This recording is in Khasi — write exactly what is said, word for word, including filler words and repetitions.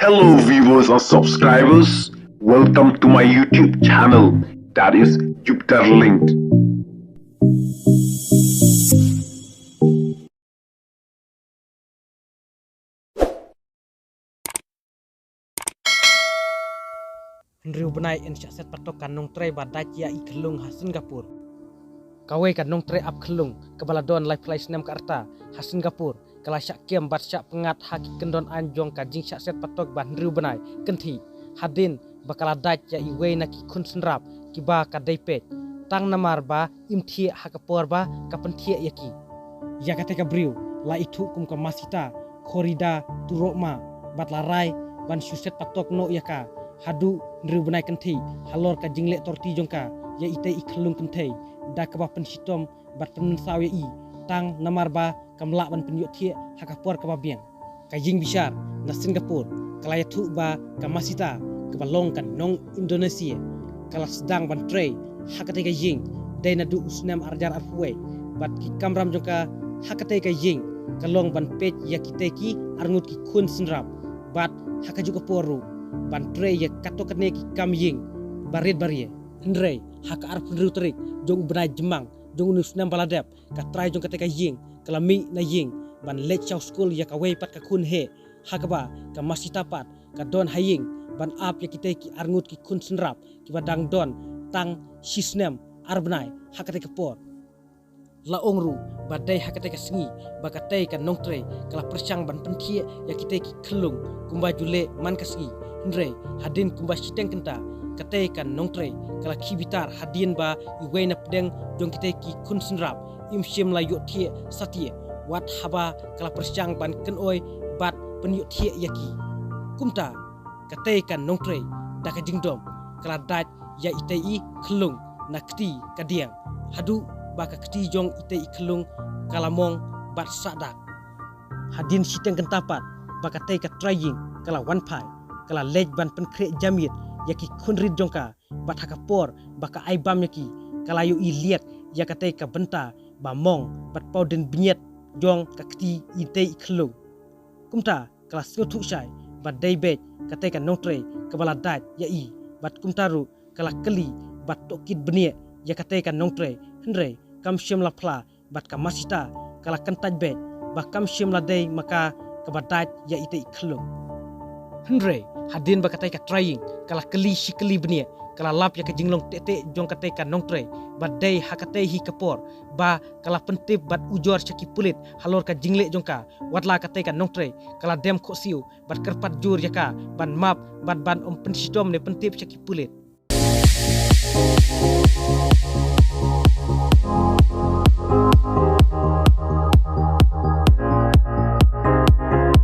Hello viewers and subscribers, welcome to my YouTube channel, that is Jupiter Linked. Hynriew bnai yn shah set patok ka nongtrei ba dait ïa i khyllung ha Singapore. Kawei ka nongtrei ap khyllung kaba la don laiphew lai snem ka rta ha Singapore ka la shah kem bad shah pyngngad ha ki kyndon aiñ jong ka jingshah set patok ba hynriew bnai kynthih hadien ba ka la dait ïa iwei na ki khun synrap kiba ka dei peit, tang namar ba im thiah ha ka por ba ka pynthiah ïa ki. Ïa kata ka briew la ithuh kum ka Masita Korida Turokma bad la rai ban shu set patok noh ïa ka haduh hynriew bnai kynthih halor ka jingleh torti jong ka ïa itei i khyllung kynthei da kaba pynshitom bad pynmynsaw ïa i tang namar ba kam lah ban pynïohthiah ha ka por kaba biang. Ka ïing bishar na Singapore ka la ïathuh ba ka Masita kaba long ka nong Indonesia ka la sdang ban trei ha katei ka ïing dei naduh u snem ar hajar arphew wei bad ki kamram jong ka ha katei ka ïing ka long ban peit ïa kitei ki arngut ki khun synrap bad ha kajuh ka por ruh ban trei ïa kato kane ki kam ïing barit barit. Hynrei ha ka arphew hynriew tarik jong u bnai Jymmang jong une u snem ba la dep, ka trai jong katei ka ïing ka la mih na ïing ban leit sha u skul ïa kawei pat ka khun heh, ha kaba ka Masita pat ka don ha ïing ban ap ïa kitei ki arngut ki khun synrap kiba dang don tang shi snem ar bnai ha katei ka por. La ong ruh ba dei ha katei ka sngi ba katei ka nongtrei ka la pyrshang ban pynthiah ïa kitei ki khyllung kumba ju leh man ka sngi. Hynrei hadien kumba shiteng kynta katei ka nongtrei ka la khie bitar hadien ba iwei na pdeng jong kitei ki khun synrap im shym la ïohthiah satia wat haba ka la pyrshang ban kynoi bad pynïohthiah ïa ki. Kumta katei ka nongtrei da ka jingdom ka la dait ïa itei i khyllung na kti ka diang haduh ba ka kti jong itei i khyllung ka la mong bad sah dak. Hadien shiteng kynta pat ba katei ka trai ïing ka la wan phai, ka la leit ban pynkhreh jam ïit ïa ki khun rit jong ka bad ha ka por ba ka ai bam ïa ki ka la ïohi liak ïa katei ka bynta ba mong bad paw dien bniat jong ka kti itei i khyllung. Kumta ka la sngewthuh shai ba dei beit katei ka nongtrei kaba la dait ïa i bad kumta ruh ka la kylli bad tohkit bniah ïa katei ka nongtrei, hynrei kam shym la phla bad ka Masita ka la kyntait beit ba kam shym la dei ma ka kaba dait ïa itei i khyllung. Hynrei hadien ba katei ka trai ïing ka la kylli shi kylli bniah ka la lap ïa ka jinglong teh teh jong katei ka nongtrei ba dei ha katei hi ka por ba ka la pyntip bad ujor sha ki pulit halor ka jingleh jong ka. Wat la katei ka nongtrei ka la dem khohsiew bad kyrpad jur ïa ka ban map bad ban ym pynshitom ne pyntip sha ki pulit.